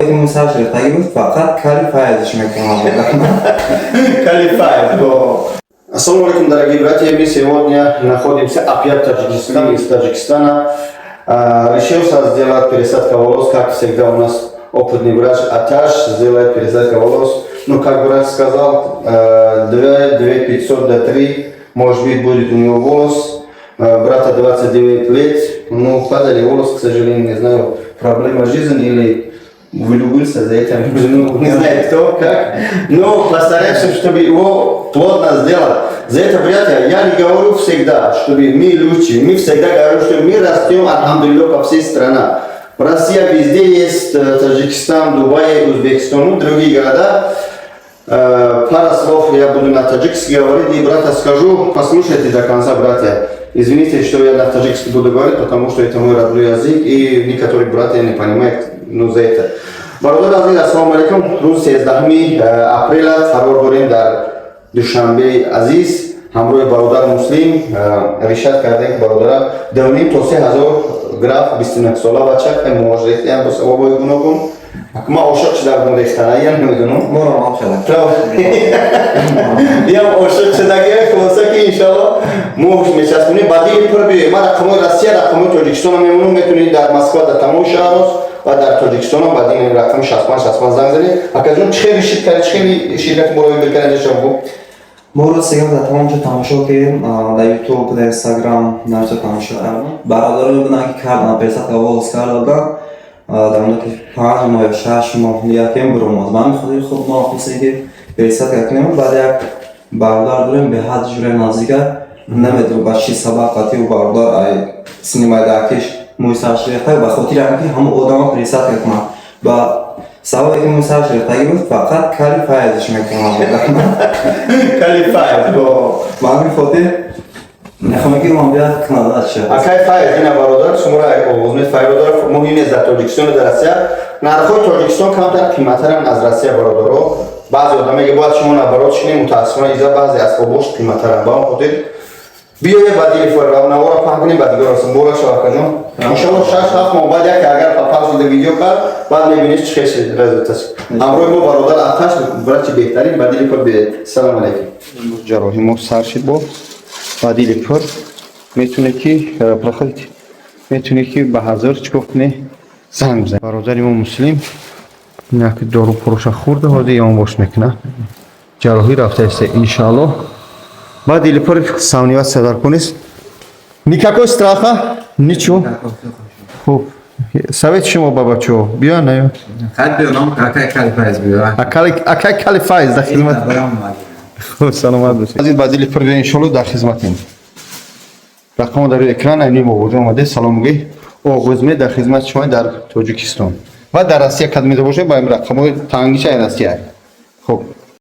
Мӯи сараш рехтагӣ буд, фақат кали Файзш мекунам. Кали Файз. Ассаламу алейкум, дорогие братья. Мы сегодня находимся опять в Таджикистане, из Таджикистана. Решился сделать пересадка волос, как всегда у нас опытный врач Аташ сделает пересадка волос. Ну, как врач сказал, 2, 2 500 до 3, может быть, будет у него волос. Брата 29 лет, ну, падали волос, к сожалению, не знаю, проблема жизни или влюбился за это, ну, не знаю кто, как. Но постараемся, чтобы его плотно сделать. За это, братья, я не говорю всегда, чтобы мы лучше, мы всегда говорим, что мы растем, алхамдулиллах, по всей стране. Россия везде есть, Таджикистан, Дубай, Узбекистан, ну, другие города. Пара слов я буду на таджикский говорить, и брата скажу, послушайте до конца, братья. Извините, что я на таджикский буду говорить, потому что это мой родной язык, и некоторые братья не понимают, ну, за это. Бародар азиз, ассалому алейкум. Рӯзи 13 апреля қарор дорем дар Душанбеи азиз. Ҳамроҳи бародар Муслим решать кардем, ки бародара 2,5 то 3 ҳазор граф, 29 сола бача, муҳоҷиртиам бо сабабҳои гуногун. Ма ошиқ шуда будам рехтанаям, намедонам. Моро ҳам хела. Ям ошиқ шудагия. Хулоса ки, иншалло, мо мечаспонем, ба дили пур биёем. Ма рақамои Россия, рақамои Тоҷикистона мемонам. Метавонед дар Москва, дар тамоми шаҳрҳост ва дар Тоҷикистонам ба дини рақами 65 65 занг занед. Акаҷон, чӣ хеле решить карди, чӣ хеле ширкати моро выбор карди шумо? Мо рости гап, дар тамом ҷо тамошо кардем, дар Ютуб, дар Инстаграм, дар ҷо тамошо кардам. Бародароне буданд, ки кардан, пересадка волос карда буданд, дар муддати 5 моҳ ё 6 моҳ якем биромад. Ба ҳамин хотири худ мо хостем, ки пересадка кунем. Баъд як бародар дорем, беҳад ҷуре наздика, намедонам ба чӣ сабаб қатъи ӯ бародар ай синни майдаакиш мӯи сараш рехта, ба хотири ҳамин ки ҳамон одама пересадка кунад. Ба сабабе ки мӯи сараш рехтагӣ буд, фақат кали Файзш мекунам. Кали Файз. Ба ҳамин хотир мехоҳам, ки ман биёяд кунад. Акай Файз, ина бародар шуморо оғозмед файродор, муҳим нест, дар Тоҷикистону дар Россия. Нархҳои Тоҷикистон камтар қиматтаранд аз Россия, бародаро. Баъзе одам мега, бояд шумо наоборот шинем. Мутаассифона, иза баъзе асбобош қиматтаранд. Ба он хотир биёе, ба дили навора паҳн кунем, ба дигар расем. Бора шав, акаҷон. Иншалло, 6-7 моҳ баъд яке агар папал шуда видео кард, баъд мебинед, чӣ хел результат. Ҳамроҳи мо бародар Аташ, врачи беҳтарин. Ба дили пур биёед. Салом алейкум. Ҷарроҳи мо сар шид. Бо ба дили пур метавонед ки проходите, метавонед ки ба ҳазор чикор кунед, занг бизанед. Бародари мо Муслим инак дору пуроша хӯрда, ҳозир ёнбош мекунад. Ҷарроҳӣ рафтааст, иншааллоҳ. Ба дили пур, сомневаться дар кор нест, никакой страха, ничего. Хуб, совет шумо ба бачаҳо, биё, наё? Хай, биёнам, акай кали Файз биё. Акай кали Файз дар хизмат. Хуб, саломат бошед. Азиз, ба дили пур биё, иншоалло, дар хизматем. Рақамо дар рӯи экран, айни мовоҷа омаде. Салом гӯй. Оғозме дар хизмати шумо дар Тоҷикистон ва дар Россия. Кад меда бошед, ба ин рақамҳои тангиша Россия. Хуб.